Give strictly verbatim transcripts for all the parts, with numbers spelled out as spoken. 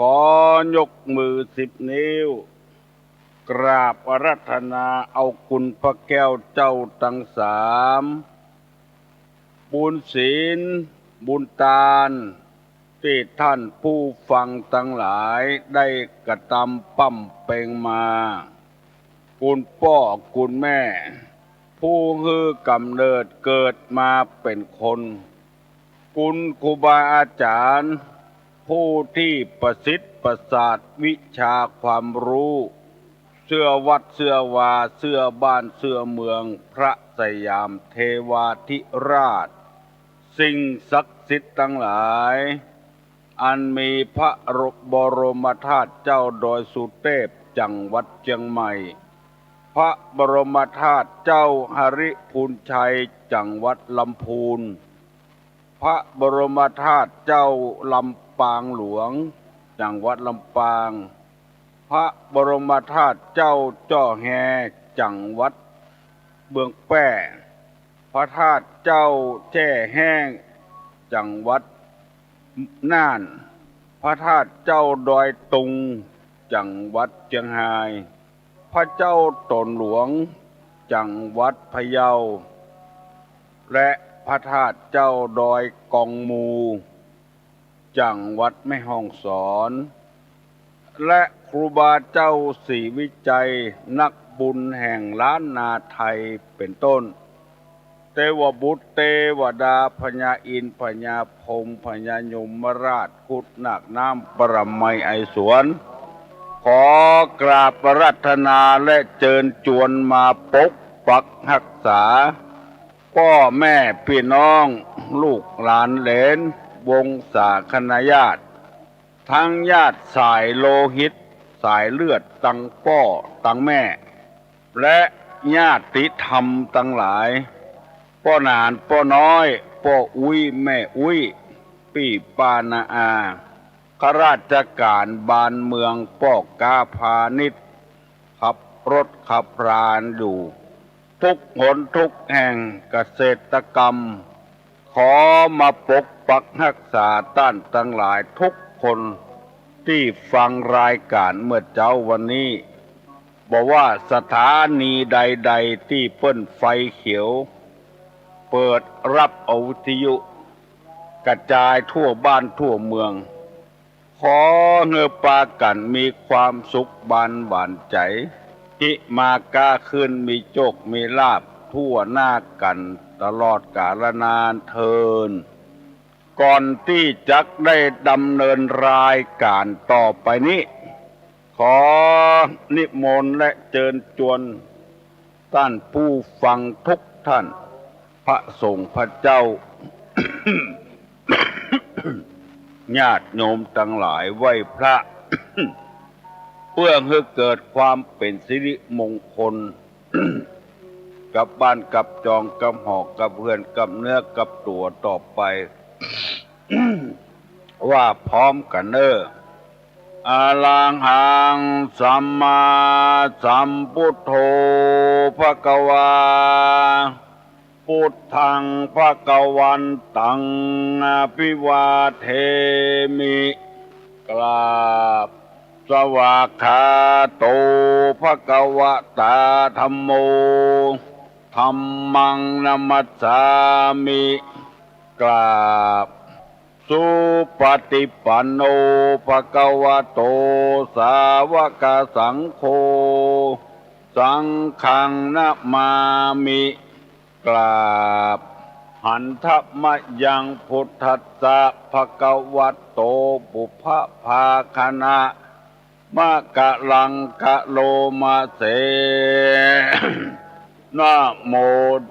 ขอยกมือสิบนิ้ว กราบอาราธนาเอาคุณพระแก้วเจ้าตังสาม บุญศีล บุญตาน ตี้ท่านผู้ฟังตังหลายได้กระตำปำเป็งมา คุณป้อคุณแม่ ผู้หื้อก๋ำเนิดเกิดมาเป๋นคน คุณครูบาอาจ๋ารย์ ผู้ตี้ประสิทธิ์ประสาทวิชาความฮู้ เสื้อวัดเสื้อวา เสื้อบ้านเสื้อเมือง พระสยามเทวาธิราช สิ่งศักดิ์สิทธิ์ตังหลาย อันมีพระบรมธาตุเจ้าดอยสุเตพ จังหวัดเจียงใหม่ พระบรมธาตุเจ้าหริพูนชัย จังหวัดลำพูน พระบรมธาตุเจ้าลำปางหลวง จังหวัดลำปาง พระบรมธาตุเจ้าจ้อแฮ จังหวัดเมืองแป้ พระธาตุเจ้าแจ้แฮ จังหวัดน่าน พระธาตุเจ้าดอยตุง จังหวัดเจียงฮาย พระเจ้าโตนหลวง จังหวัดพะเยา และพระธาตุเจ้าดอยกองมู จังหวัดแม่ฮ่องสอน และครูบาเจ้าศรีวิชัย นักบุญแห่งล้านนาไทยเป๋นต้น เตวบุตรเตวดา พญาอินทร์ พญาพรหม พญายมราช ครุฑนาคน้ำ ปรมัยไอสวน ขอกราบอาราธนาและเจิญจวนมาปกปักฮักษา ป้อแม่ปี้น้อง ลูกหลานเหลน วงศาคณาญาติ ตังญาติสายโลหิต สายเลือดตังป้อตังแม่ และญาติธรรมตังหลาย ป้อหนานป้อน้อย ป้ออุ๊ยแม่อุ๊ย ปี้ป้าน้าอา ข้าราชก๋านบ้านเมือง ป้อก๊าพาณิชย์ ขับรถขับราอยู่ ทุกหนทุกแห่ง เกษตรกรรม ขอมาปกปักฮักษาต้านตังหลายทุกคน ตี้ฟังรายก๋านเมื่อเจ๊าวันนี้ บ่ว่าสถานีใดๆ ตี้เปิ้นไฟเขียว เปิดฮับเอาวิทยุ กระจายทั่วบ้านทั่วเมือง ขอหื้อปากั๋นมีความสุขบานหวานใจ๋ หิมาก๊าขึ้น มีโจคมีลาภทั่วหน้ากั๋นตลอดกาลนานเทิน ก่อนตี้จักได้ดำเนินรายก๋านต่อไปนี้ ขอนิมนต์และเจิญจวนต้านผู้ฟังทุกท่าน พระสงฆ์พระเจ้า ญาติโยมตังหลายไหว้พระ เปื้อหื้อเกิดความเป๋นสิริมงคล กับบ้านกับจองกับหอกับเฮือนกับเนื้อกับตั๋วต่อไป ว่าพร้อมกั๋นเน่อ อะระหังสัมมาสัมพุทโธภะคะวา พุทธังภะคะวันตังอะภิวาเทมิ กราบ สวากขาโตภะคะวะตาธัมโม ธัมมังนะมัสสามิ กราบ สุปะฏิปันโนภะคะวะโต สาวกสังโฆ สังฆังนะมามิ กราบ หันทะมะยังพุทธัสสะภะคะวะโต ปุพพะภาคะณะ มะกะลังกะโลมะเส นะโม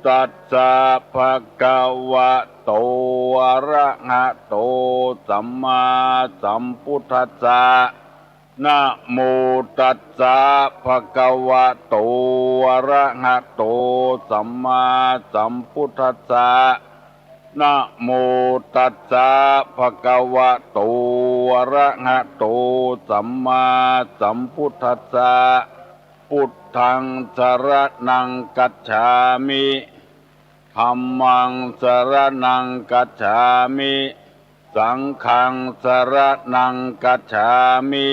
ตัสสะภะคะวะโต อะระหะโต สัมมาสัมพุทธัสสะ นะโมตัสสะภะคะวะโต อะระหะโต สัมมาสัมพุทธัสสะ นะโมตัสสะภะคะวะโต อะระหะโต สัมมาสัมพุทธัสสะ พุทธังสะระณังคัจฉามิ ธัมมังสะระณังคัจฉามิ สังฆังสรณังคัจฉามิ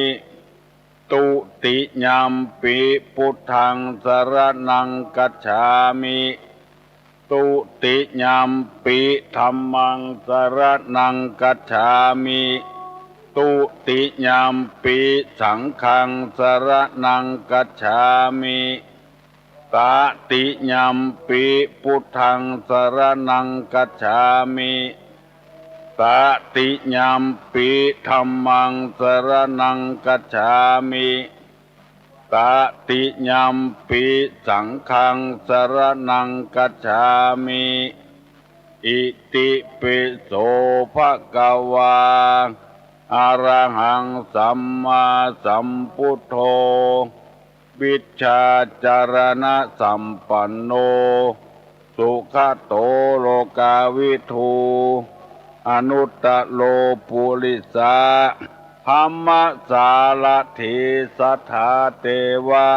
ตุติยัมปิ พุทธังสรณังคัจฉามิ ตุติยัมปิ ธัมมังสรณังคัจฉามิ ตุติยัมปิ สังฆังสรณังคัจฉามิ ตติยัมปิ พุทธังสรณังคัจฉามิ ตติยัมปิ ธัมมังสรณังคัจฉามิ ตติยัมปิ สังฆังสรณังคัจฉามิ อิติปิโส ภะคะวา อะระหังสัมมาสัมพุทโธ วิชชาจารณสัมปันโน สุขะโต โลกาวิทู อนุตตะโร ปุริสะธัมมะสารถี สัทธาเตวะ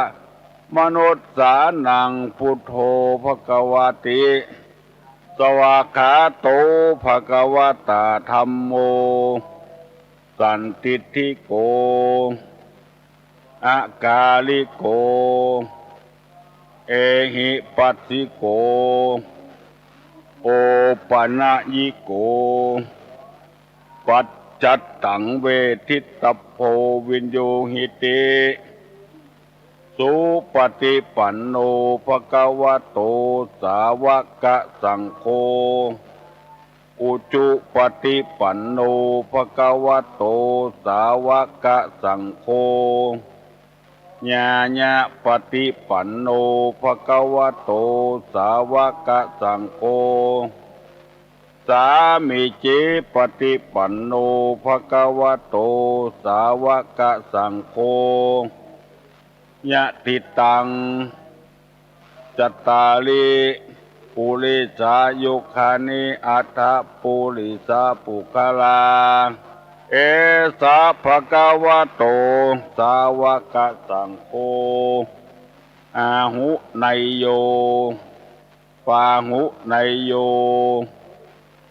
มนุสสานัง พุทโธ ภะคะวะติ สวากขาโต ภะคะวะตา ธัมโม สันทิฏฐิโก อะกาลิโก เอหิปัสสิโก โอปะนะยิโก ปัจจัตตัง เวทิตตะโพ วินยูหิติ สุปะฏิปันโน ภะคะวะโต สาวะกะสังโฆ อุจุปะฏิปันโน ภะคะวะโต สาวะกะสังโฆ ญาณะปะฏิปันโน ภะคะวะโต สาวะกะสังโฆ สามีจิปะฏิปันโน ภะคะวะโต สาวะกะสังโฆ ยะถิตัง จัตตาริ ปุริสายุคานิ อัตถะปุริสะปุคคลา เอสะ ภะคะวะโต สาวะกะสังโฆ อาหุเนยโย ปาหุเนยโย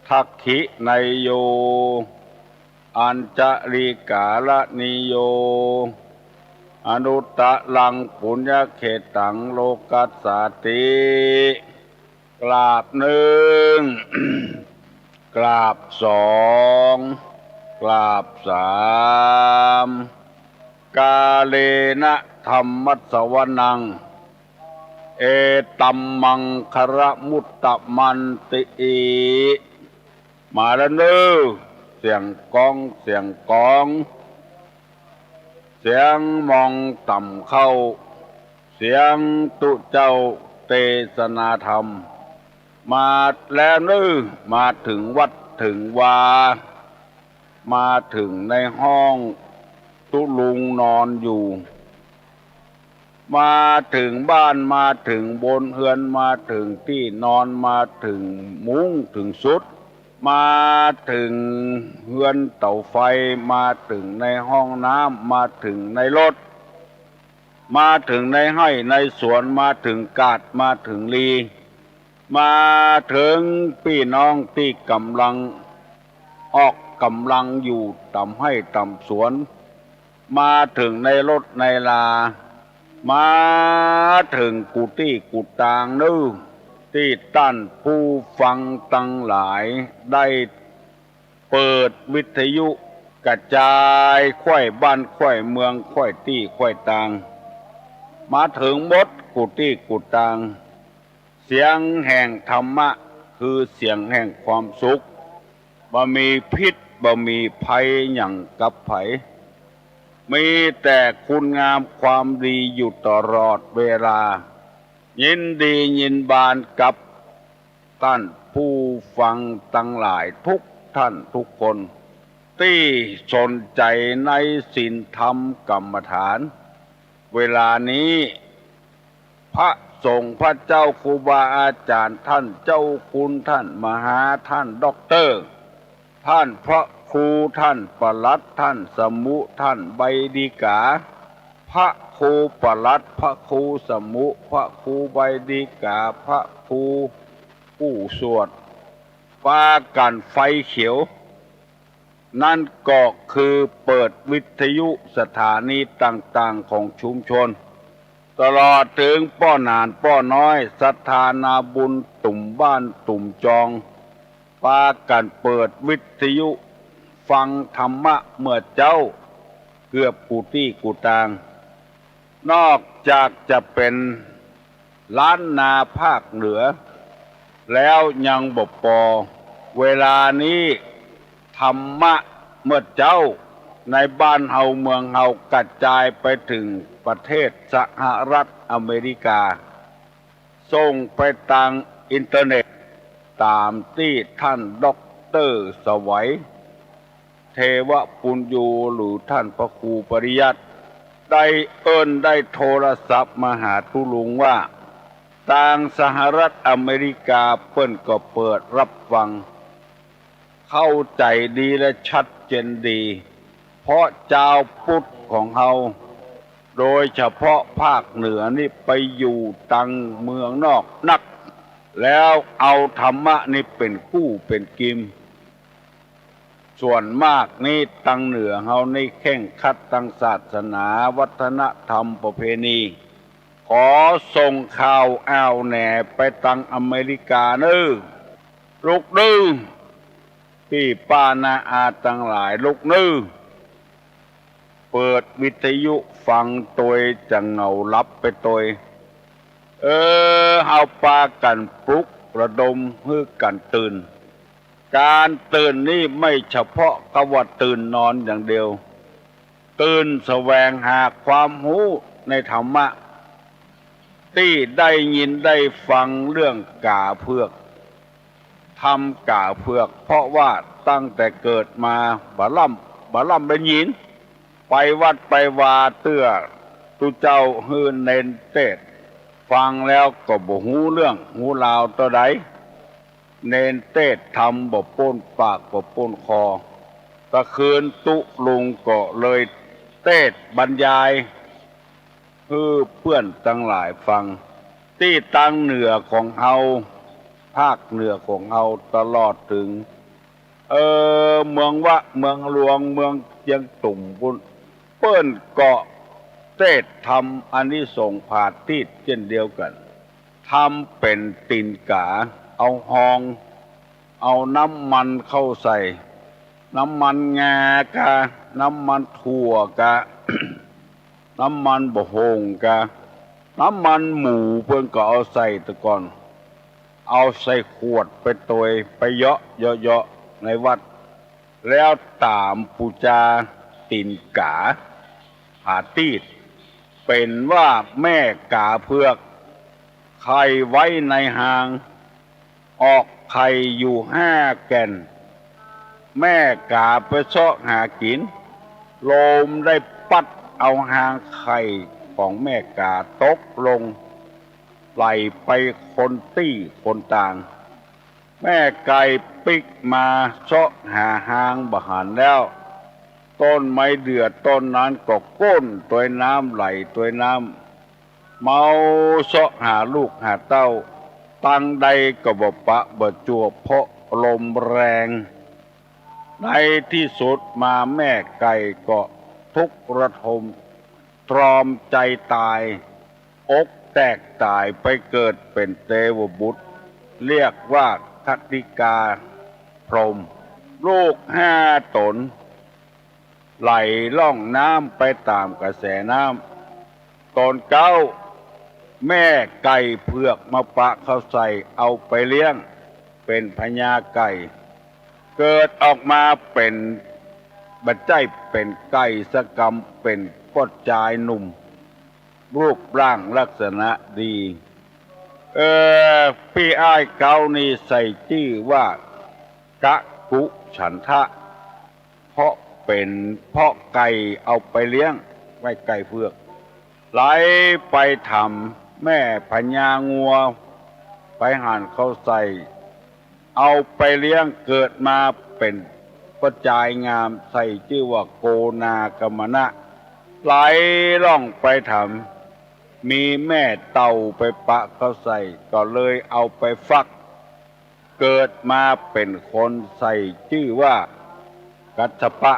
ทักขิเนยโย อัญชะลีกาละนิโย อนุตตะรัง ปุญญะเขตัง โลกัสสาติ กราบนึ่ง กราบสอง กราบสาม กาเลนะธัมมัสสวนัง เอตัมมังคะละมุตตะมันติ มาแล้วเน้อ เสียงก้อง เสียงก๋อง เสียงมองต่ำเข้า เสียงตุ๊เจ้าเตสนาธรรม มาแล้วเน้อ มาเถิงวัดเถิงวา มาเถิงในห้องตุ๊ลุงนอนอยู่ มาเถิงบ้าน มาเถิงบนเฮือน มาเถิงตี้นอน มาเถิงมุ้งเถิงสุด มาเถิงเฮือนเต๋าไฟ มาเถิงในห้องน้ำ มาเถิงในรถ มาเถิงในไฮ่ในสวน มาเถิงกาด มาเถิงลี มาเถิงปี้น้องตี้ก่ำลังออกก่ำลังอยู่ต๋ามไฮ่ต๋ามสวน มาเถิงในรถในลา มาเถิงกู้ตี้กู้ตางเน้อ ตี้ต้านผู้ฟังตังหลายได้เปิดวิทยุกระจายไขว้บ้านไขว้เมืองไขว้ตี้ไขว้ตาง มาเถิงหมดกู้ตี้กู้ตาง เสียงแห่งธรรมะคือเสียงแห่งความสุข บ่มีพิษบ่มีภัยหยังกับใผ มีแต่คุณงามความดีอยู่ตลอดเวลา ยินดียินบานกับต้านผู้ฟังตังหลายทุกท่านทุกคน ตี้สนใจ๋ในศีลธรรมกรรมฐาน เวลานี้ พระสงฆ์พระเจ้าครูบาอาจ๋ารย์ ท่านเจ้าคุณ ท่านมหา ท่านด็อกเตอร์ ท่านพระครู ท่านปลัด ท่านสมุ ท่านใบดีกา พระครูปลัด พระครูสมุ พระครูใบดีกา พระครูผู้สวด ปากั๋นไฟเขียว นั้นก็คือเปิดวิทยุสถานีต่างๆ ของชุมชน ตลอดเถิงป้อหนานป้อน้อย ศรัทธานาบุญ ตุ่มบ้านตุ่มจอง ปากั๋นเปิดวิทยุฟังธรรมะเมื่อเจ๊า เกือบกู้ตี้กู้ตาง นอกจากจะเป๋นล้านนาภาคเหนือ แล้วยังบ่ปอ เวลานี้ธรรมะเมื่อเจ๊าในบ้านเฮาเมืองเฮากระจายไปเถิงประเทศสหรัฐอเมริกา ส่งไปตางอินเทอร์เน็ต ต๋ามตี้ท่านด็อกเตอร์สวัย เทวปุญญู หรือท่านพระครูปริยัติ ได้เอิ้นได้โทรศัพท์มาหาตุ๊ลุงว่า ตางสหรัฐอเมริกาเปิ้นก็เปิดฮับฟัง เข้าใจ๋ดีและชัดเจนดี เพราะจาวพุทธของเฮา โดยเฉพาะภาคเหนือนี่ไปอยู่ตางเมืองนอกนัก แล้วเอาธรรมะนี่เป๋นกู้เป๋นกิม ส่วนมากนี่ตางเหนือเฮานี่เคร่งครัดตางศาสนาวัฒนธรรมประเพณี ขอส่งข่าวอ้าวแหน่ไปตางอเมริกาเน่อ ลูกเน่อ ปี้ป้าน้าอาตังหลาย ลูกเน่อ เปิดวิทยุฟังตวยจะเหงาหลับไปตวย เออ เฮาปากั๋นปลุกระดมหื้อกั๋นตื่น ก๋านตื่นนี่ไม่เฉพาะกับว่าตื่นนอนอย่างเดียว ตื่นแสวงหาความฮู้ในธรรมะ ตี้ได้ยินได้ฟังเรื่องก๋าเผือก ธรรมก๋าเผือก เพราะว่าตั้งแต่เกิดมาบ่ล่ำ บ่ล่ำได้ยิน ไปวัดไปวาเตื้อตุ๊เจ้าหื้อเณรเตสน์ ฟังแล้วก็บ่ฮู้เรื่องฮู้ราวเต้าใด เณรเตสน์ธรรมบ่ป๊นปากบ่ป๊นคอ ตะคืนตุ๊ลุงก็เลยเตสน์บรรยาย หื้อเปื้อนตังหลายฟัง ตี้ตางเหนือของเฮา ภาคเหนือของเฮาตลอดเถิง เออ เมืองวะ เมืองหลวง เมืองเจียงตุ่มปุ้น เปิ้นก็เตสน์ธรรมอานิสงส์ผาตี้เจ้นเดียวกั๋น ธรรมเป๋นตี๋นก๋า เอาฮอง เอาน้ำมันเข้าใส่ น้ำมันงากา น้ำมันถั่วกา น้ำมันบ่าโฮ่งกา น้ำมันหมูเปิ้นก็เอาใส่ตะก่อน เอาใส่ขวดไปตวย ไปเยาะเยาะเยาะในวัด แล้วต๋ามปู๋จาตี๋นก๋า ผาตี้ เป๋นว่าแม่ก๋าเผือก ไข่ไว้ในฮาง ออกไข่อยู่ห้าแก่น แม่ก๋าไปเซาะหากิ๋น ลมได้ปั๊ดเอาฮางไข่ของแม่ก๋าตกลง ไหลไปคนตี้คนตาง แม่ไก่ปิ๊กมาเซาะหาฮางบ่หันแล้ว ต้นไม้เดื่อต้นนั้นก็ก้นตวยน้ำ ไหลตวยน้ำ เมาเซาะหาลูกหาเต้า ตางใดก็บ่ปะบ่จั่ว เพราะลมแรง ในตี้สุดมาแม่ไก่ก็ทุกข์ระทม ตรอมใจ๋ต๋าย อกแตกต๋ายไปเกิดเป๋นเตวบุตร เรียกว่าคติกาพรหม ลูกห้าต๋น ไหลล่องน้ำไปต๋ามกระแสน้ำ ต๋นเก๊า แม่ไก่เผือกมาปะเข้าใส่ เอาไปเลี้ยง เป๋นพญาไก่ เกิดออกมาเป๋น บ่ใจ้เป๋นไก่สักกำ เป๋นป้อจายหนุ่ม รูปร่างลักษณะดี เออ ปี้อ้ายเก๊านี่ใส่จื้อว่า กะกุฉันทะ เพราะเป๋น เพราะไก่เอาไปเลี้ยง ไว้ไก่เผือก ไหลไปถามแม่พญางัว ไปหันเข้าใส่ เอาไปเลี้ยง เกิดมาเป๋นป้อจายงาม ใส่จื้อว่าโกนาคมนะ ไหลล่องไปถาม มีแม่เต่าไปปะเข้าใส่ ก็เลยเอาไปฟัก เกิดมาเป๋นคน ใส่จื้อว่า กัสสปะ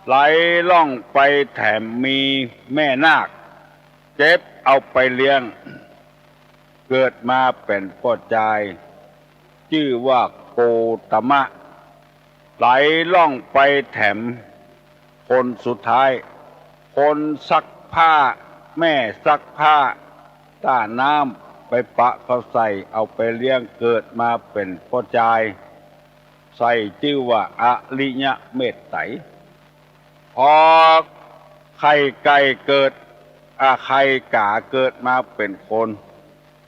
ไหลล่องไปแถมมีแม่นาค เจ็บเอาไปเลี้ยง เกิดมาเป๋นป้อจาย จื้อว่าโคตมะ ไหลล่องไปแถมคนสุดท้าย คนซักผ้า แม่ซักผ้า ต้าน้ำไปปะเขาใส่ เอาไปเลี้ยง เกิดมาเป๋นป้อจาย ใส่จื้อว่าอริยเมตไตร พอไข่ไก่เกิด อ่า ไข่ก๋าเกิดมาเป๋นคน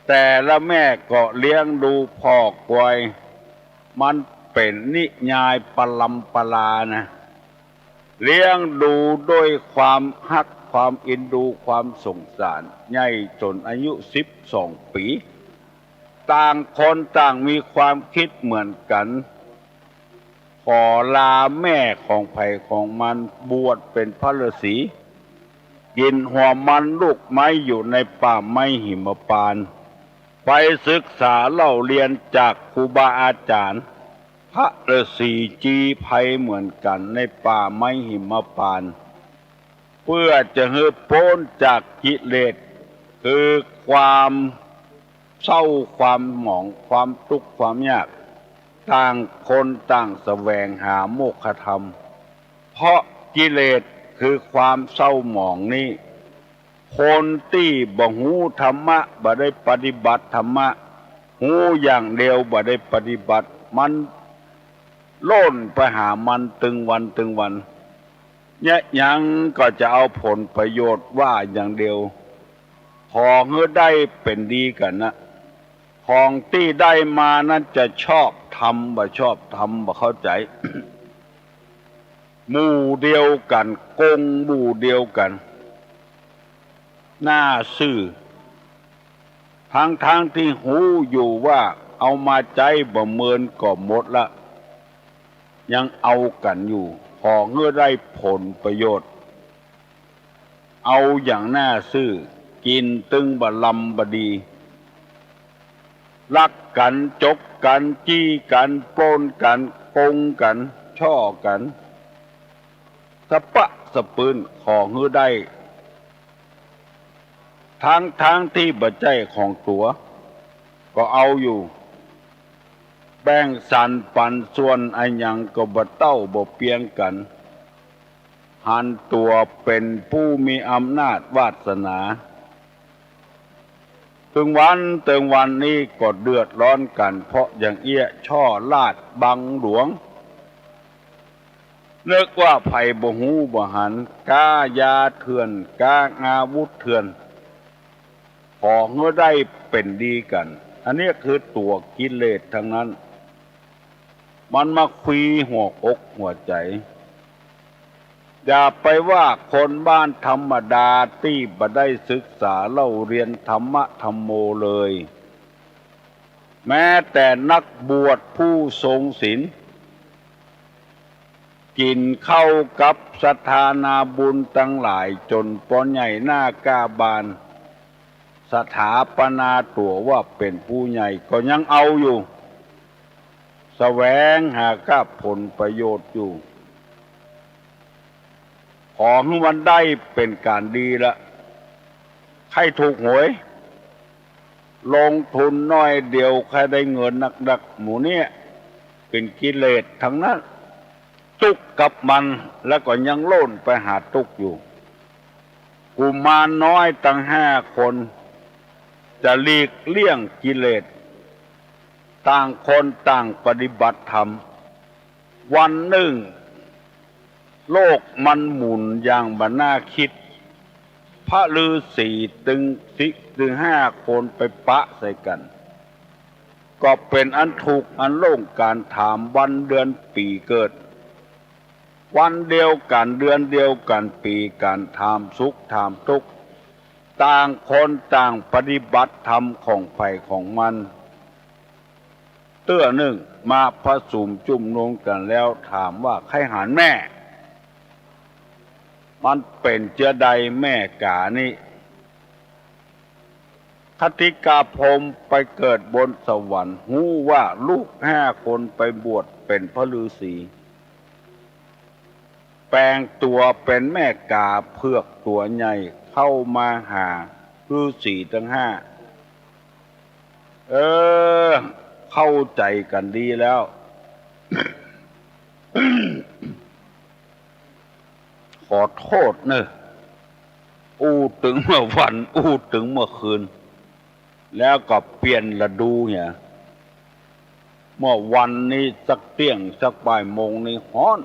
แต่ละแม่ก็เลี้ยงดูผ่อกวย มันเป๋นนิยายปรำปรานะ เลี้ยงดูด้วยความฮัก ความเอ็นดู ความสงสาร ใหญ่จ๋นอายุสิบสองปี๋ ต่างคนต่างมีความกึ๊ดเหมือนกั๋น ขอลาแม่ของใผของมันบวชเป๋นพระฤๅษี กิ๋นหัวมันลูกไม้อยู่ในป่าไม้หิมพานต์ ไปศึกษาเล่าเรียนจากครูบาอาจ๋ารย์ พระฤๅษีลี้ภัยเหมือนกั๋นในป่าไม้หิมพานต์ เพื่อจะหื้อป๊นจากกิเลส คือความเศร้า ความหมอง ความตุ๊กข์ ความยาก ต่างคนต่างแสวงหาโมกขธรรม เพราะกิเลสคือความเศร้าหมองนี้ คนตี้บ่ฮู้ธรรมะ บ่ได้ปฏิบัติธรรมะ ฮู้อย่างเดียว บ่ได้ปฏิบัติ มันล่นไปหามันตึงวันตึงวัน เยียะหยังก็จะเอาผลประโยชน์ว่าอย่างเดียว ขอหื้อได้เป๋นดีกั๋นนะ ของตี้ได้มานั้นจะชอบธรรมบ่ชอบธรรมบ่เข้าใจ๋ หมู่เดียวกั๋น กงหมู่เดียวกั๋น หน้าซื่อ ทั้งๆ ตี้ฮู้อยู่ว่าเอามาใจ๊บ่เมินก็หมดละ ยังเอากั๋นอยู่ ขอหื้อได้ผลประโยชน์ เอาอย่างหน้าซื่อ กิ๋นตึงบ่ลำบ่ดี ลักกั๋น จกกั๋น จี้กั๋น ปล้นกั๋น กงกั๋น ฉ้อกั๋น สะปะสะปืน ขอหื้อได้ ทั้งๆ ตี้บ่ใจ้ของตั๋ว ก็เอาอยู่ แบ่งสรรปันส่วนอะหยังก็บ่เต้าบ่เปียงกั๋น หันตั๋วเป๋นผู้มีอำนาจวาสนา ตึงวันตึงวันนี้ก็เดือดร้อนกั๋น เพราะอย่างเอี้ยะ ฉ้อราชบังหลวง นึกว่าใผบ่ฮู้บ่หัน ก๊ายาเถื่อน ก๊าอาวุธเถื่อน ขอหื้อได้เป๋นดีกั๋น อันนี้คือตั๋วกิเลสทั้งนั้น มันมาควีหัวอกหัวใจ๋ อย่าไปว่าคนบ้านธรรมดาตี้บ่ได้ศึกษาเล่าเรียนธรรมะธัมโมเลย แม้แต่นักบวชผู้ทรงศีล กิ๋นข้าวกับศรัทธานาบุญตังหลายจ๋นปอใหญ่หน้ากล้าบาน สถาปนาตั๋วว่าเป๋นผู้ใหญ่ก็ยังเอาอยู่ แสวงหากับผลประโยชน์อยู่ ขอหื้อมันได้เป๋นก๋านดีละ ใค่ถูกหวย ลงทุนน้อยเดียวใค่ได้เงินนักๆ หมู่เนี้ยเป๋นกิเลสทั้งนั้น ตุ๊กข์กับมัน แล้วก็ยังล่นไปหาตุ๊กข์อยู่ กุมารน้อยตังห้าคน จะหลีกเลี่ยงกิเลส ต่างคนต่างปฏิบัติธรรม วันนึ่ง โลกมันหมุนอย่างบ่น่าคิด พระฤๅษีตึงสิ ตึงห้าคนไปปะใส่กั๋น ก็เป๋นอันถูกอันโล่งก๋านถามวันเดือนปี๋เกิด วันเดียวกั๋น เดือนเดียวกั๋น ปี๋กั๋น ถามสุขถามตุ๊กข์ ต่างคนต่างปฏิบัติธรรมของใผของมัน เตื้อนึ่งมาผสมจุมนุมกั๋นแล้วถามว่า ใค่หันแม่ มันเป๋นเจื้อใดแม่ก๋านี้ ขัตติกาพรหมไปเกิดบนสวรรค์ ฮู้ว่าลูกห้าคนไปบวชเป๋นพระฤๅษี ลงตั๋วเป๋นแม่ก๋าเผือกตั๋วใหญ่ เข้ามาหาฤๅษีตังห้า เออ เข้าใจ๋กั๋นดีแล้ว ขอโต้ษเน่อ อู้ตึงเมื่อวัน อู้ตึงเมื่อคืน แล้วก็เปลี่ยนฤดูเหีย เมื่อวันนี้สักเตี้ยงสักบ่ายโมงนี่ฮ้อน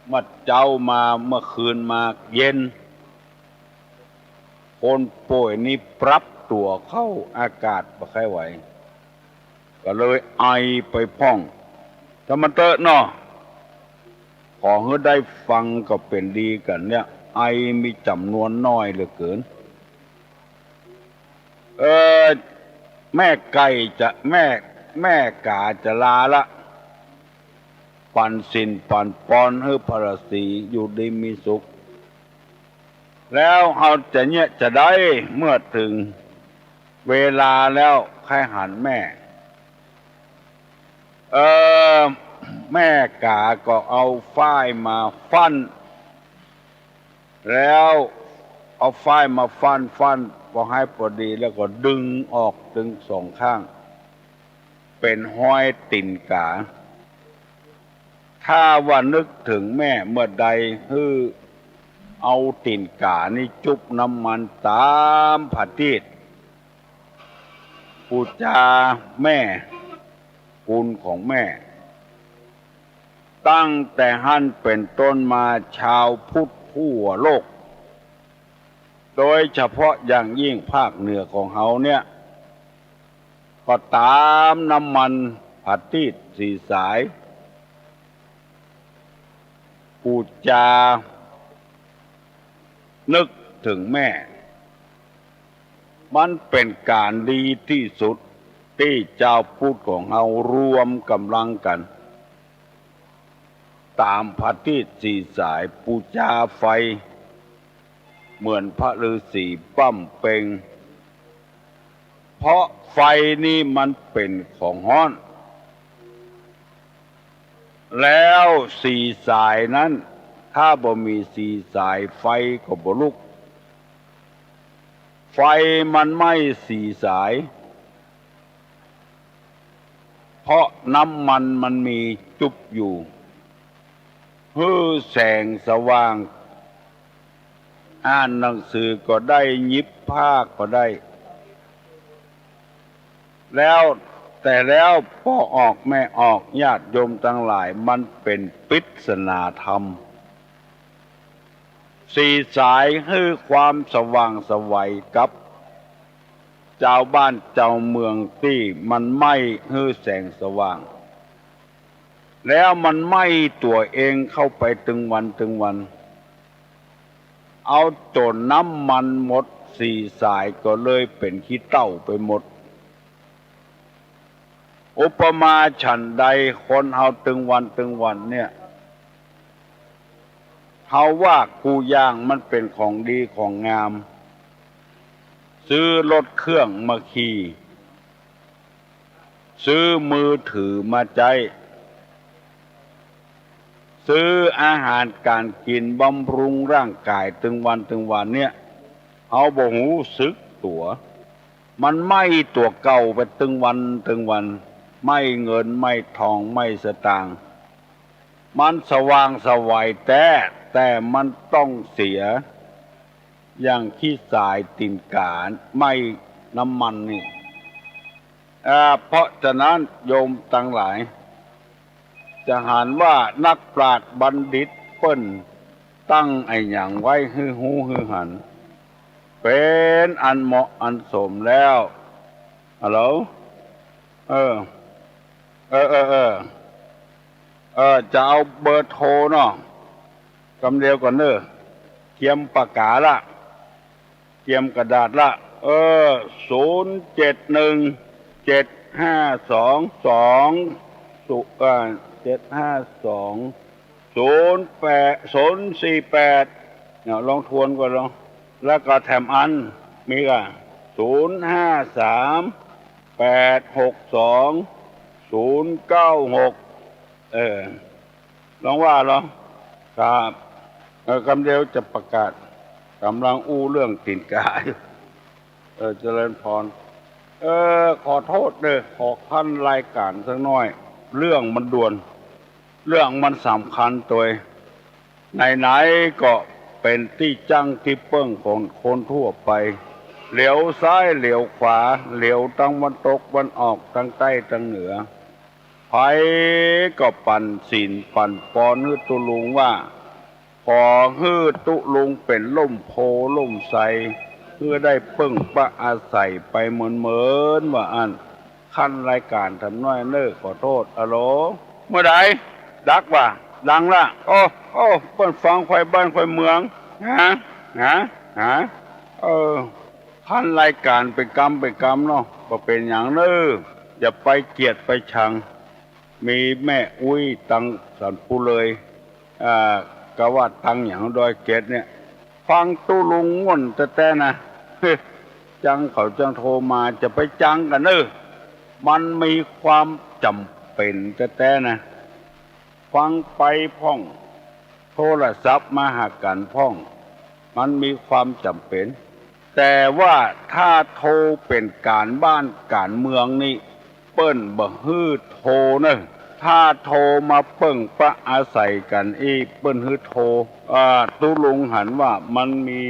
เมื่อเจ๊ามา เมื่อคืนมาเย็น คนป่วยนี่ปรับตั๋วเข้าอากาศบ่ใค่ไหว ก็เลยไอไปพ่อง แต่มันเต๊อะเนาะ ขอหื้อได้ฟังก็เป๋นดีกั๋นเนี่ย ไอมีจ๋ำนวนน้อยเหลือเกิน เออ แม่ไก่จะ แม่ แม่ก๋าจะลาละ ปันศีลปันปอนหื้อพระฤๅษีอยู่ดีมีสุข แล้วเฮาจะเยียะจาใด เมื่อเถิงเวลาแล้วใค่หันแม่ เออ แม่ก๋าก็เอาฝ้ายมาฟั่น แล้วเอาฝ้ายมาฟั่น ฟั่นปอให้ปอดี แล้วก็ดึงออกตึงสองข้าง เป๋นฮอยตี๋นก๋า ถ้าว่านึกเถิงแม่เมื่อใด หื้อเอาตี๋นก๋านี้จุ๊บน้ำมันต๋ามผาตี้ ปู๋จาแม่ คุณของแม่ ตั้งแต่หั้นเป๋นต้นมา จาวพุทธทั่วโลก โดยเฉพาะอย่างยิ่งภาคเหนือของเฮาเนี่ย ก็ต๋ามน้ำมันผาตี้สี่สาย ปู๋จานึกเถิงแม่ มันเป๋นก๋านดีตี้สุด ตี้จาวพุทธของเฮารวมก๋ำลังกั๋น ต๋ามผาตี้สี่สาย ปู๋จาไฟ เหมือนพระฤๅษีบำเพ็ง เพราะไฟนี่มันเป๋นของฮ้อน แล้วสี่สายนั้น ถ้าบ่มีสี่สาย ไฟก็บ่ลุก ไฟมันไหม้สี่สาย เพราะน้ำมันมันมีจุ๊บอยู่ หื้อแสงสว่าง อ่านหนังสือก็ได้ หยิบผ้าก็ได้ แล้ว แต่แล้วพ่อออกแม่ออก ญาติโยมตังหลาย มันเป๋นปริศนาธรรม สี่สายหื้อความสว่างไสวกับจาวบ้านจาวเมือง ตี้มันไหม้หื้อแสงสว่าง แล้วมันไหม้ตั๋วเองเข้าไปตึงวันตึงวัน เอาจ๋นน้ำมันหมด สี่สายก็เลยเป๋นขี้เถ้าไปหมด อุปมาฉันใด คนเฮาตึงวันตึงวันเนี่ย เฮาว่ากู้อย่างมันเป๋นของดีของงาม ซื้อรถเครื่องมาขี่ ซื้อมือถือมาใจ๊ ซื้ออาหารก๋านกิ๋นบำรุงร่างก๋ายตึงวันตึงวันเนี่ย เฮาบ่ฮู้สึกตั๋ว มันไหม้ตั๋วเก่าไปตึงวันตึงวัน ไหม้เงินไหม้ทองไหม้สตางค์ มันสว่างไสวแต๊ แต่มันต้องเสีย อย่างขี้สายตี๋นก๋าไหม้น้ำมันนี่ อ่า เพราะฉะนั้นโยมตังหลาย จะหันว่านักปราชญ์บัณฑิตเปิ้นตั้งอะหยังไว้หื้อฮู้หื้อหัน เป๋นอันเหมาะอันสมแล้ว ฮัลโหล เออ เออ เออ เออ เออ จะเอาเบอร์โทรเนาะ กำเดียวก่อนเน่อ เกียมปากกาละ เกียมกระดาษละ เออ ศูนย์เจ็ดหนึ่ง เจ็ดห้าสองสอง ศูนย์ เอ่อ เจ็ดห้าสอง ศูนย์แปด ศูนย์สี่แปด เนี่ย ลองทวนก่อนลอง แล้วก็แถมอัน มีก่ะ ศูนย์ห้าสาม แปดหกสอง ศูนย์เก้าหก เออ ลองว่าลอง ครับ เออ กำเดียวจะประกาศ ก่ำลังอู้เรื่องตี๋นก๋าอยู่ เออ เจริญพร เออ ขอโต้ษเน่อ ขอคั้นรายก๋านสักหน้อย เรื่องมันด่วน เรื่องมันสำคัญตวย ไหนๆ ก็เป๋นตี้จั้งตี้เปิ้งของคนทั่วไป เหลียวซ้ายเหลียวขวา เหลียวตังวันตกวันออก ตังใต้ตังเหนือ ใผก็ปั่นสีลปั่นปอนหื้อตุ๊ลุงว่า ขอหื้อตุ๊ลุงเป๋นล่มโพธิ์ล่มไทร หื้อได้เปิ้งปะอาศัยไปเหมือนๆ ว่าอั้น คั้นรายก๋านถามหน้อยเน่อ ขอโต้ษ อะโหล เมื่อใด ดักว่า ดังละ โอ้ โอ้ เปิ้นฟังใคว่บ้านใคว่เมือง ฮะ ฮะ ฮะ เออ คั้นรายก๋านเป๋นกำเป๋นกำเนาะ บ่เป๋นหยังเน่อ อย่าไปเกลียดไปชัง มีแม่อุ๊ยตังสันปูเลย อ่า กาว่าตังหยังดอยเกตเนี่ย ฟังตุ๊ลุงง่วนแต๊ๆ นะ จังเขาจังโทรมา จะไปจังกั๋นเน่อ มันมีความจ๋ำเป๋นแต๊ๆ นะ ฟังไปพ่อง โทรศัพท์มาหากั๋นพ่อง มันมีความจ๋ำเป๋น แต่ว่าถ้าโทรเป๋นก๋านบ้านก๋านเมืองนี่ เปิ้นบ่หื้อโทรเน่อ ถ้าโทรมาเปิ้งปะอาศัยกั๋นอี้ เปิ้นหื้อโทร อ่า ตุ๊ลุงหันว่ามันมี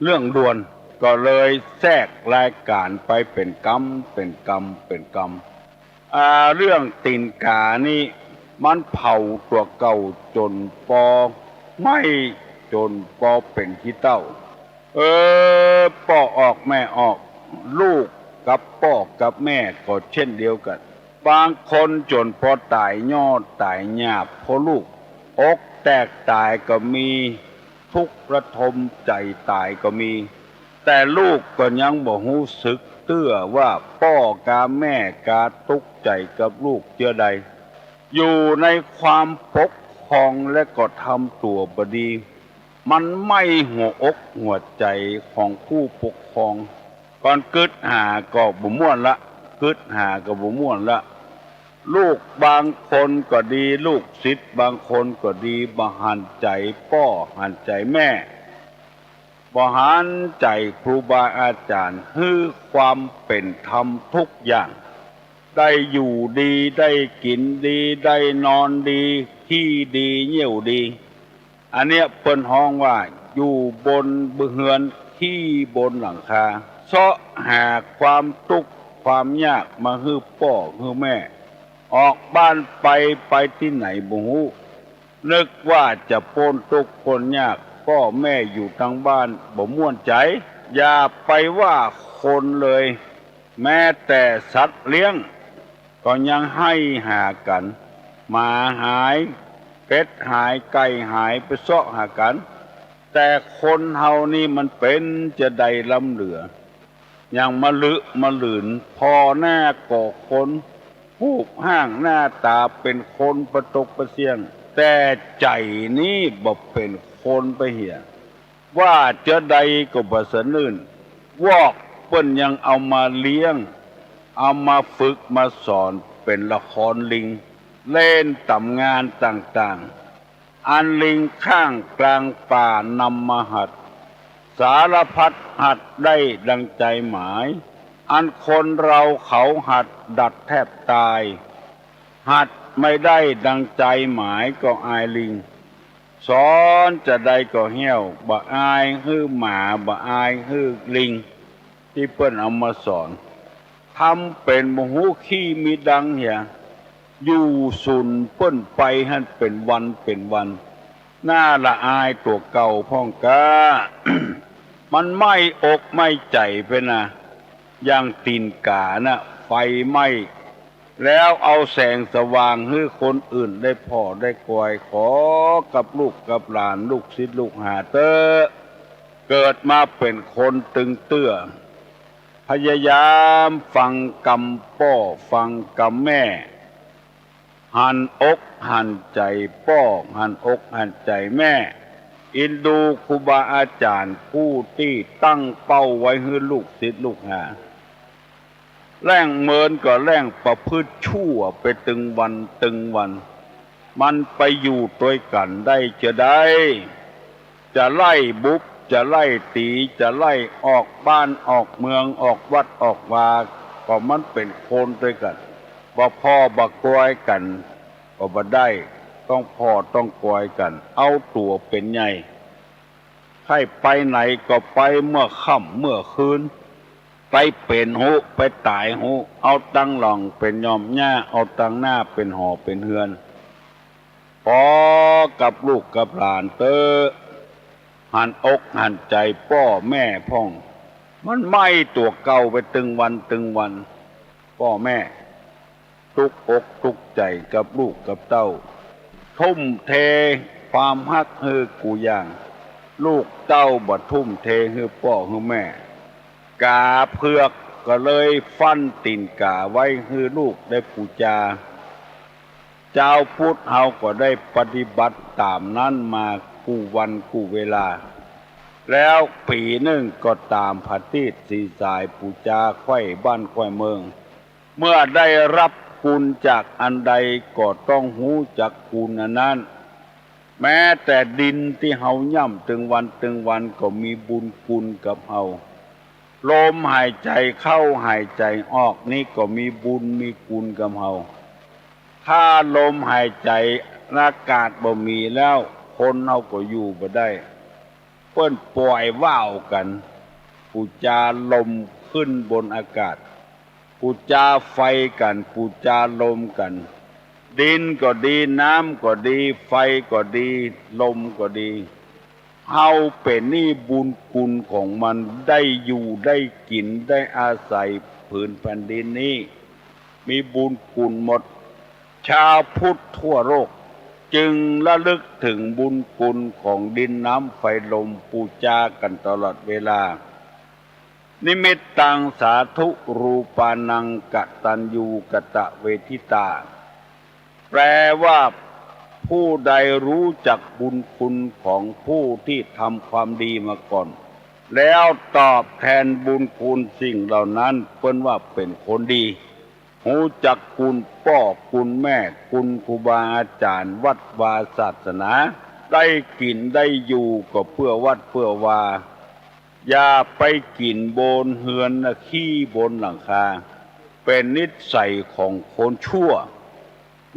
เรื่องด่วน ก็เลยแทรกรายก๋านไปเป๋นกำ เป๋นกำ เป๋นกำ อ่า เรื่องตี๋นก๋านี่ มันเผาตั๋วเก่าจ๋นปอไหม้ จ๋นปอเป๋นขี้เถ้า เออ ป้อออกแม่ออก ลูกกับป้อกับแม่ก็เช่นเดียวกั๋น บางคนจ๋นปอต๋ายย่อต๋ายหยาบ เพราะลูกอกแตกต๋ายก็มี ทุกข์ระทมใจ๋ต๋ายก็มี แต่ลูกก็ยังบ่ฮู้สึกเตื้อว่าป้อกับแม่กาตุ๊กใจ๋กับลูกเจื้อใด อยู่ในความปกครองและก็ทำตั๋วบ่ดี มันไหม้หัวอกหัวใจ๋ของผู้ปกครอง ก่อนกึ๊ดหาก็บ่ม่วนละ กึ๊ดหาก็บ่ม่วนละ ลูกบางคนก็ดี ลูกศิษย์บางคนก็ดี บ่หันใจ๋ป้อหันใจ๋แม่ บ่หันใจ๋ครูบาอาจ๋ารย์ หื้อความเป๋นธรรมทุกอย่าง ได้อยู่ดี ได้กิ๋นดี ได้นอนดี ขี้ดี เยี่ยวดี อันเนี้ยเปิ้นฮ้องว่าอยู่บนเฮือน ขี้บนหลังคา เซาะหาความตุ๊กข์ความยากมาหื้อป้อหื้อแม่ ออกบ้านไป ไปตี้ไหนบ่ฮู้ นึกว่าจะป๊นตุ๊กข์ป๊นยาก ป้อแม่อยู่ตังบ้านบ่ม่วนใจ๋ อย่าไปว่าคนเลย แม้แต่สัตว์เลี้ยง ก็ยังไห้หากั๋น หมาหาย เป็ดหาย ไก่หาย ไปเซาะหากั๋น แต่คนเฮานี่มันเป๋นจาใดล้ำเหลือ อย่างมะลึมะหลืน ผ่อหน้าก็คน ฮูปฮ่างหน้าต๋าเป๋นคนปะตกปะเสี้ยง แต่ใจ๋นี่บ่เป๋นคนปะเหีย ว่าจาใดก็บ่สะหนื่น วอกเปิ้นยังเอามาเลี้ยง เอามาฝึกมาสอน เป๋นละครลิง เล่นต๋ามงานต่างๆ อันลิงข้างกลางป่านำมาหัด สารพัดหัดได้ดังใจ๋หมาย อันคนเฮาเขาหัดดัดแทบต๋าย หัดไม่ได้ดังใจ๋หมายก็อายลิง สอนจาใดก็เฮี้ยว บ่อายหื้อหมา บ่อายหื้อลิง ตี้เปิ้นเอามาสอน ทำเป๋นบ่ฮู้ขี้มีดังเหีย อยู่สุนเปิ้นไปหั้นเป๋นวันเป๋นวัน น่าละอายตั๋วเก่าพ่องก๊า มันไหม้อกไหม้ใจ๋ไปนะ อย่างตี๋นก๋าน่ะ ไฟไหม้ แล้วเอาแสงสว่างหื้อคนอื่นได้ผ่อได้กอย ขอกับลูกกับหลาน ลูกศิษย์ลูกหาเต๊อะ เกิดมาเป๋นคนตึงเตื้อ พยายามฟังกำป้อฟังกำแม่ หันอกหันใจ๋ป้อ หันอกหันใจ๋แม่ อินดูครูบาอาจ๋ารย์ผู้ตี้ตั้งเป้าไว้หื้อลูกศิษย์ลูกหา แล่งเมินก็แล่งประพฤติชั่วไปตึงวันตึงวัน มันไปอยู่ตวยกั๋นได้จาใด จะไล่บุบ จะไล่ตี๋ จะไล่ออกบ้านออกเมือง ออกวัดออกวา ก็มันเป๋นคนตวยกั๋น บ่ผ่อบ่กอยกั๋น ก็บ่ได้ ต้องผ่อต้องกอยกั๋น เอาตั๋วเป๋นใหญ่ ใค่ไปไหนก็ไปเมื่อค่ำเมื่อคืน ไปเป๋นฮู้ ไปต๋ายฮู้ เอาตังหลังเป๋นย่อมหญ้า เอาตังหน้าเป๋นหอเป๋นเฮือน ปอกับลูกกับหลานเต๊อะ หันอกหันใจ๋ป้อแม่พ่อง มันไหม้ตั๋วเก่าไปตึงวันตึงวัน ป้อแม่ ตุ๊กอกตุ๊กใจ๋กับลูกกับเต้า ทุ่มเทความฮักหื้อกู้อย่าง ลูกเต้าบ่ทุ่มเทหื้อป้อหื้อแม่ ก๋าเผือกก็เลยฟั่นตี๋นก๋าไว้หื้อลูกได้ปู๋จา จาวพุทธเฮาก็ได้ปฏิบัติต๋ามนั้นมากู้วันกู้เวลา แล้วปี๋นึ่งก็ต๋ามผะตีสสีสายปู๋จาไขว้บ้านไขว้เมือง เมื่อได้ฮับกุณจากอันใดก็ต้องฮู้จักกุณอันนั้น แม้แต่ดินตี้เฮาย่ำตึงวันตึงวันก็มีบุญกุณกับเฮา ลมหายใจ๋เข้าหายใจ๋ออกนี้ก็มีบุญมีกุณกับเฮา ถ้าลมหายใจ๋อากาศบ่มีแล้ว คนเฮาก็อยู่บ่ได้ เปิ้นป่อยว่าวกั๋น ปู๋จาลมขึ้นบนอากาศ ปู๋จาไฟกั๋น ปู๋จาลมกั๋น ดินก็ดี น้ำก็ดี ไฟก็ดี ลมก็ดี เฮาเป๋นนี่บุญกุณของมัน ได้อยู่ได้กิ๋นได้อาศัยผืนแผ่นดินนี้ มีบุญกุณหมด จาวพุทธทั่วโลกจึงระลึกเถิงบุญกุณของดินน้ำไฟลมปู๋จากั๋นตลอดเวลา นิมิตตังสาธุรูปานังกตัญญูกตเวทิตา แปลว่า ผู้ใดรู้จักบุญคุณของผู้ที่ทำความดีมาก่อน แล้วตอบแทนบุญคุณสิ่งเหล่านั้น เปิ้นว่าเป๋นคนดี ฮู้จักคุณป้อคุณแม่ คุณครูบาอาจ๋ารย์ วัดวาศาสนา ได้กิ๋นได้อยู่ก็เปื้อวัดเปื้อวา อย่าไปกิ๋นบนเฮือนนะ ขี้บนหลังคา เป๋นนิสัยของคนชั่ว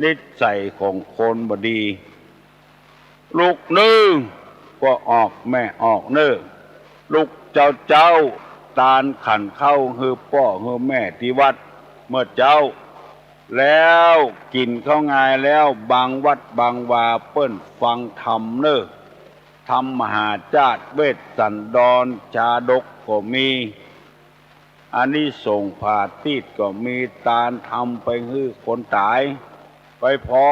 นิสัยของคนบ่ดี ลุกเน่อ ป้อออกแม่ออกเน่อ ลุกเจ๊าๆ ตานขันข้าวหื้อป้อหื้อแม่ตี้วัดเมื่อเจ๊า แล้วกิ๋นข้าวงายแล้ว บางวัดบางวาเปิ้นฟังธรรมเน่อ ธรรมมหาชาติ เวสสันดร ชาดกก็มี อานิสงส์ผาตีสก็มี ตานทำไปหื้อคนต๋าย ไปผ่อ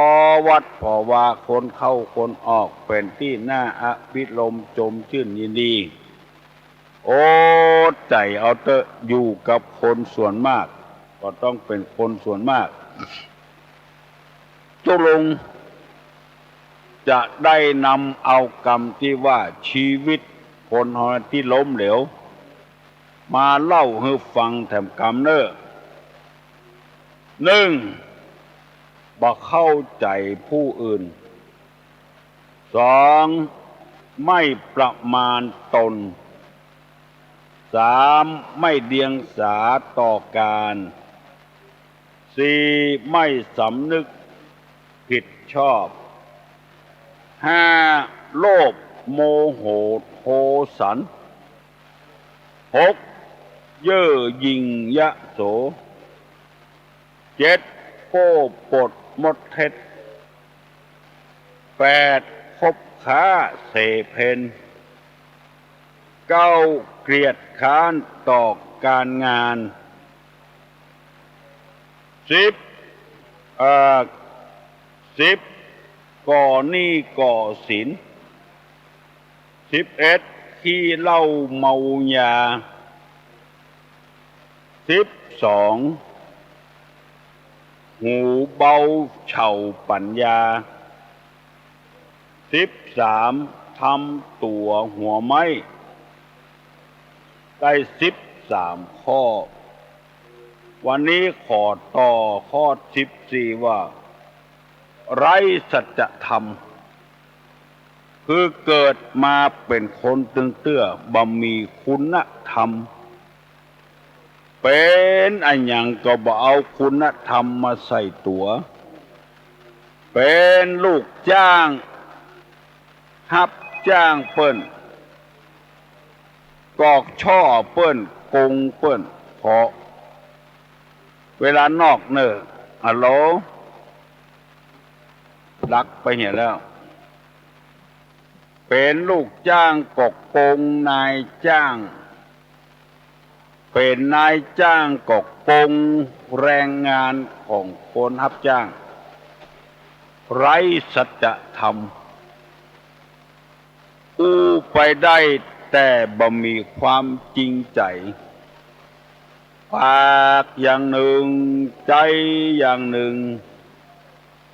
วัดผ่อวา คนเข้าคนออก เป๋นตี้น่าอภิรมย์จมจื้นยินดี อดใจ๋เอาเต๊อะ อยู่กับคนส่วนมาก ก็ต้องเป๋นคนส่วนมาก ตุ๊ลุงจะได้นำเอากำตี้ว่า ชีวิตคนเฮาตี้ล้มเหลว มาเล่าหื้อฟังแถมกำเน่อ นึ่ง บ่เข้าใจ๋ผู้อื่น สอง ไม่ประมาณตน สาม ไม่เดียงสาต่อการ สี่ ไม่สำนึกผิดชอบ ห้า โลภโมโหโทสัน หก เย่อหยิ่งยโส เจ็ด โก้ปดมดเท็จ แปด คบค้าเสเพณ เก้า เกียจคร้านต่อการงาน สิบ เอ่อ สิบ ก่อหนี้ก่อสิน สิบเอ็ด ขี้เหล้าเมายา สิบสอง หูเบาเฉาปั๋ญญา สิบสาม ทำตั๋วหัวไม้ ได้สิบสามข้อ วันนี้ขอต่อข้อสิบสี่ว่า ไร้สัจธรรม คือเกิดมาเป๋นคนตึงเตื้อบ่มีคุณธรรม เป๋นอะหยังก็บ่เอาคุณธรรมมาใส่ตั๋ว เป๋นลูกจ้าง ฮับจ้างเปิ้น กอกช่อเปิ้น โกงเปิ้น ผ่อเวลานอกเน่อ ฮัลโหล ดับไปเหียแล้ว เป๋นลูกจ้างก็โกงนายจ้าง เป๋นนายจ้างก็โกงแรงงานของคนฮับจ้าง ไร้สัจธรรม อู้ไปได้แต่บ่มีความจริงใจ๋ ปากอย่างนึ่ง ใจ๋อย่างนึ่ง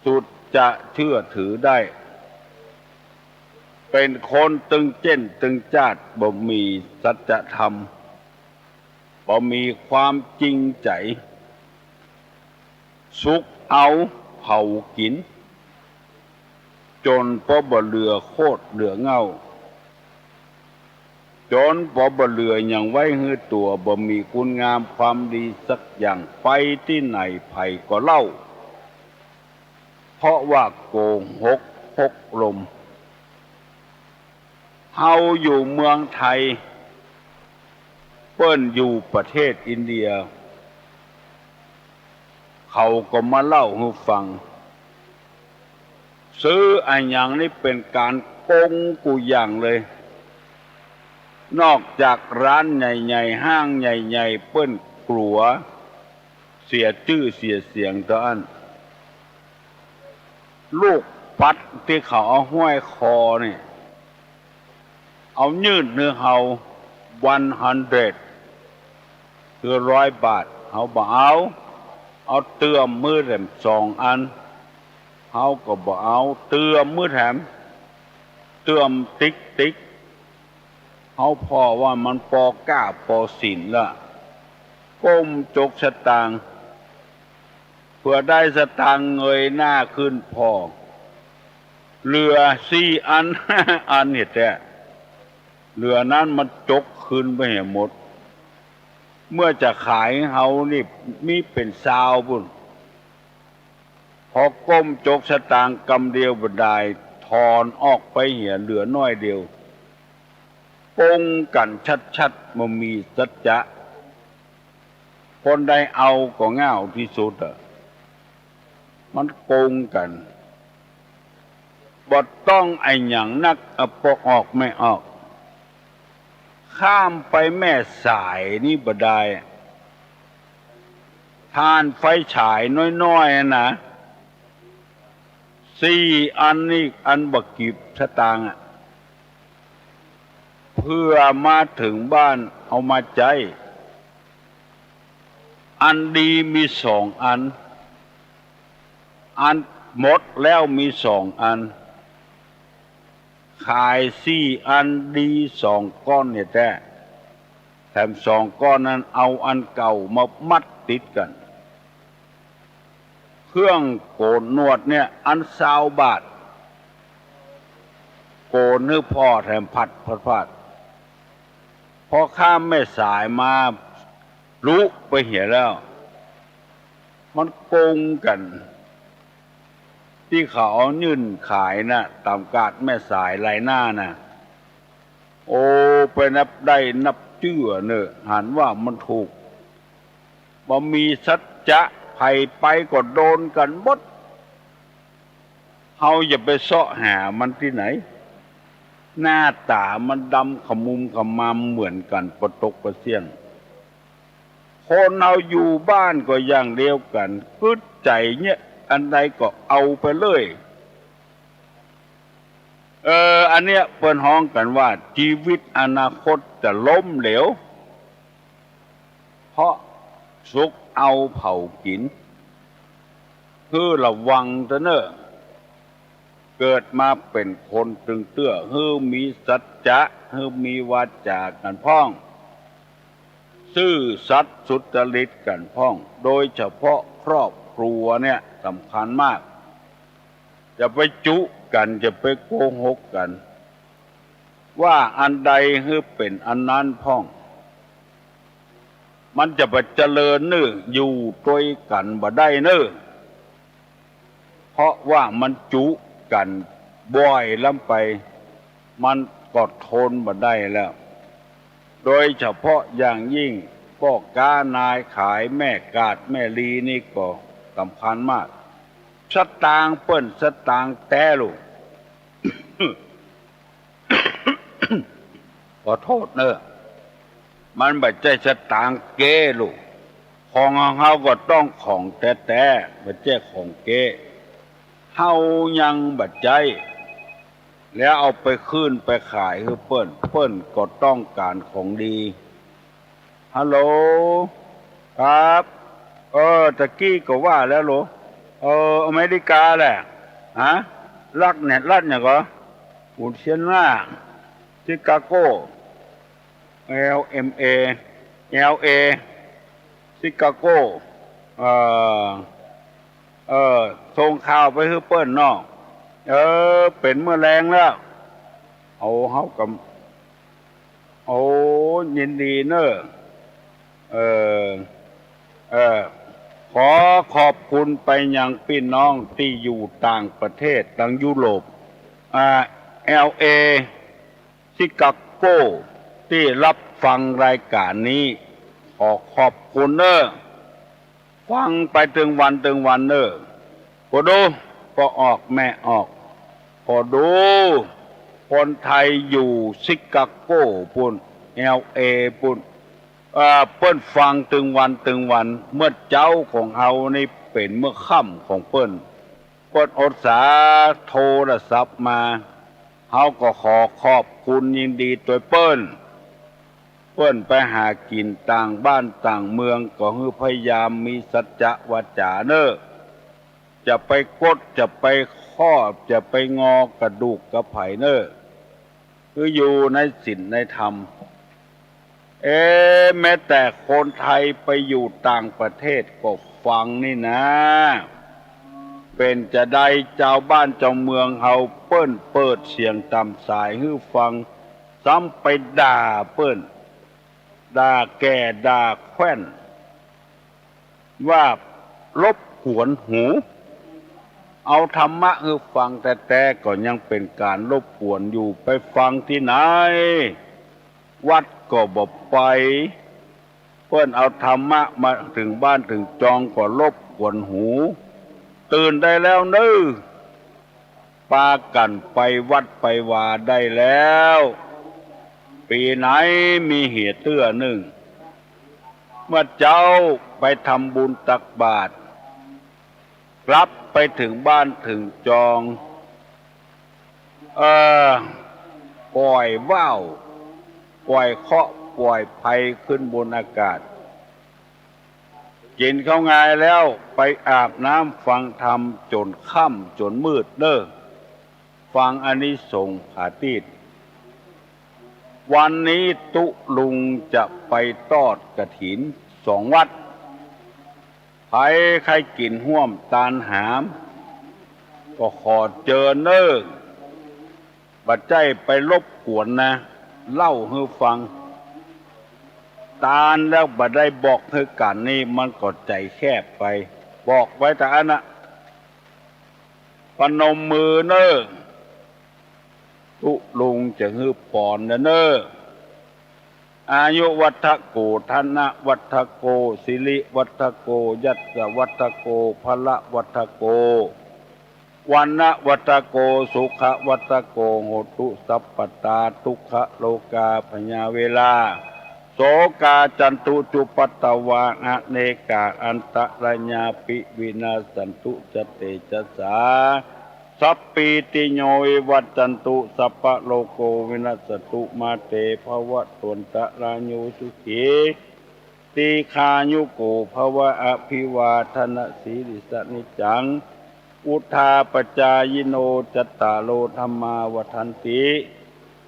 สุดจะเชื่อถือได้ เป๋นคนตึงเจ้นตึงจ้าด บ่มีสัจธรรม บ่มีความจริงใจ๋ สุกเอาเผากิ๋น จ๋นปอบ่เหลือโคตรเหลือเง่า จ๋นปอบ่เหลือหยังไว้หื้อตั๋ว บ่มีคุณงามความดีสักอย่าง ไปตี้ไหนใผก็เล่า เพราะว่าโกหกพกลม เฮาอยู่เมืองไทย เปิ้นอยู่ประเทศอินเดีย เขาก็มาเล่าหื้อฟัง ซื้ออะหยังนี่เป๋นก๋านโกงกู้อย่างเลย นอกจากร้านใหญ่ๆ ห้างใหญ่ๆ เปิ้นกั๋วเสียจื้อเสียเสียงเต้าอั้น ลูกปัดตี้เขาเอาห้อยคอนี่ เอายื่นหื้อเฮา วันฮันเดร็ด คือร้อยบาท เฮาบ่เอา เอาเตื้อมหื้อแถมสองอัน เฮาก็บ่เอา เตื้อมหื้อแถม เตื้อมติ๊กๆ เฮาผ่อว่ามันปอก้าปอสินละ ก้มจกสตางค์ เผื่อได้สตางค์เงยหน้าขึ้นผ่อ เหลือสี่อัน ห้าอันเหียแต๊ เหลือนั้นมันจกคืนไปเหียหมด เมื่อจะขายเฮานี่มีเป๋นซาวปุ้น พอก้มจกสตางค์กำเดียวบ่ดาย ถอนออกไปเหียเหลือน้อยเดียว โกงกั๋นชัดๆ บ่มีสัจจะ คนใดเอาก็ง่าวตี้สุดอะ มันโกงกั๋น บ่ต้องอะหยังนัก อะ ปอออกแม่ออก ข้ามไปแม่สายนี่บ่ดาย ถ่านไฟฉายน้อยๆ อะนะ สี่อันนี่ อันบ่กี่สตางค์อะ เผื่อมาเถิงบ้านเอามาใจ๊ อันดีมีสองอัน อันหมดแล้วมีสองอัน ขายสี่อันดีสองก้อนเหียแต๊ แถมสองก้อนนั้นเอาอันเก่ามามัดติดกั๋น เครื่องโก๋นหนวดเนี่ย อันซาวบาท โก๋นหื้อผ่อแถมผัดผัดผัด พอข้ามแม่สายมา ลุไปเหียแล้ว มันโกงกั๋น ตี้เขาเอายื่นขายนะ ต๋ามกาดแม่สายไลหน้านะ โอ้ ไปนับได้นับเจื้อเน่อ หันว่ามันถูก บ่มีสัจจะ ใผไปก็โดนกั๋นหมด เฮาอย่าไปเซาะหามันตี้ไหน หน้าต๋ามันดำขมุมขมามเหมือนกั๋นปะตกปะเสี้ยง คนเฮาอยู่บ้านก็อย่างเดียวกั๋น กึ๊ดใจ๋เนี่ย อันใดก็เอาไปเลย เออ อันเนี้ยเปิ้นฮ้องกั๋นว่า จีวิตอนาคตจะล้มเหลว เพราะสุกเอาเผากิ๋น หื้อระวังเต๊อะเน่อ เกิดมาเป๋นคนตึงเตื้อ หื้อมีสัจจะ หื้อมีวาจ๋ากั๋นพ่อง ซื่อสัตย์สุจริตกั๋นพ่อง โดยเฉพาะครอบครัวเนี่ยสำคัญมาก อย่าไปจุกั๋น อย่าไปโกหกกั๋น ว่าอันใดหื้อเป๋นอันนั้นพ่อง มันจะบ่เจริญเน่อ อยู่ตวยกั๋นบ่ได้เน่อ เพราะว่ามันจุกั๋นบ่อยล้ำไป มันก็ทนบ่ได้แล้ว โดยเฉพาะอย่างยิ่งป้อก๊านายขาย แม่กาดแม่ลีนี่ก็สำคัญมาก สตางค์เปิ้นสตางค์แต๊ลูก ขอโต้ษเน่อ มันบ่ใจ้สตางค์เก๊ลูก ของเฮาก็ต้องของแต๊ๆ บ่ใจ้ของเก๊ เฮายังบ่ใจ๊ แล้วเอาไปคืนไปขายหื้อเปิ้น เปิ้นก็ต้องก๋านของดี ฮัลโหล ครับ เออ ตะกี้ก็ว่าแล้วโหล เออ อเมริกาแหละ ฮะ รัฐเนี่ย รัฐหยังก่อ ลูอิเซียนา ชิคาโก แอล เอ็ม เอ แอล เอ ชิคาโก เอ่อ เออ ส่งข่าวไปหื้อเปิ้นเนาะ เออ เป๋นเมื่อแลงแล้ว เอา เฮาก็ โอ้ ยินดีเน่อ เออ เออ ขอขอบคุณไปยังปี้น้องตี้อยู่ต่างประเทศ ตังยุโรป อ่า แอล เอ ชิคาโก ตี้ฮับฟังรายก๋านนี้ ขอขอบคุณเน่อ ฟังไปตึงวันตึงวันเน่อ ป้อดู ป้อออกแม่ออก ป้อดู คนไทยอยู่ชิคาโกปู๊น แอล เอ ปู๊น เอ่อ เปิ้นฟังตึงวันตึงวัน เมื่อเจ๊าของเฮานี่เป๋นเมื่อค่ำของเปิ้น เปิ้นอุตส่าห์โทรศัพท์มา เฮาก็ขอขอบคุณยินดีตวยเปิ้น เปิ้นไปหากิ๋นต่างบ้านต่างเมือง ก็หื้อพยายามมีสัจจะวาจ๋าเน่อ จะไปกด จะไปครอบ จะไปงอกระดูกกระไผเน่อ หื้ออยู่ในศีลในธรรม เอ๊ะ แม้แต่คนไทยไปอยู่ต่างประเทศก็ฟังนี่นา เป๋นจาใดจาวบ้านจาวเมืองเฮาเปิ้นเปิดเสียงต๋ามสายหื้อฟัง ซ้ำไปด่าเปิ้น ด่าแก่ด่าแคว่น ว่ารบกวนหู เอาธรรมะหื้อฟังแต๊ๆ ก็ยังเป๋นก๋านรบกวนอยู่ ไปฟังตี้ไหน วัดก็บ่ไป เปิ้นเอาธรรมะมาเถิงบ้านเถิงจองก็รบกวนหู ตื่นได้แล้วเน่อ ปากั๋นไปวัดไปวาได้แล้ว ปี๋ไหนมีเหตุเตื้อนึ่ง เมื่อเจ๊าไปทำบุญตักบาตร กลับไปเถิงบ้านเถิงจอง เอ่อ ป่อยว่าว ป่อยเคราะห์ ป่อยภัยขึ้นบนอากาศ กิ๋นข้าวงายแล้วไปอาบน้ำฟังธรรมจ๋นค่ำจ๋นมืดเน่อ ฟังอานิสงส์ผาตี้ วันนี้ตุ๊ลุงจะไปทอดกฐินสองวัด ใผใค่กิ๋นฮ่วมตานหาม ก็ขอเจิญเน่อ บ่ใจ้ไปรบกวนนะ เล่าหื้อฟัง ตานแล้วบ่ได้บอกหื้อกั๋นนี่มันก็ใจ๋แคบไป บอกไว้ตะอั้นนะ พนมมือเน่อ ตุ๊ลุงจะหื้อปอนเน่อ อายุวัฒโก ธนวัฒโก สิริวัฒโก ยศวัฒโก พละวัฒโก วรรณวัฒโก สุขวัฒโก โหตุสัพพตา ทุกขโรคาพยาเวรา โสกาจันตุจุปัตตวา อเนกาอันตรายาปิวินาสสันตุ สะเตจะสา สัพพีติโยวิวัชชันตุ สัพพะโรโควินัสสะตุ มาเตภวัตวันตะราโย สุขี ตีฆายุโกภวะ อภิวาทะนะสีลิสสะนิจจัง วุฑฒาปะจายิโน จัตตาโรธัมมาวัฑฒันติ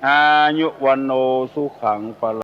อายุวัณโณ สุขัง พะลัง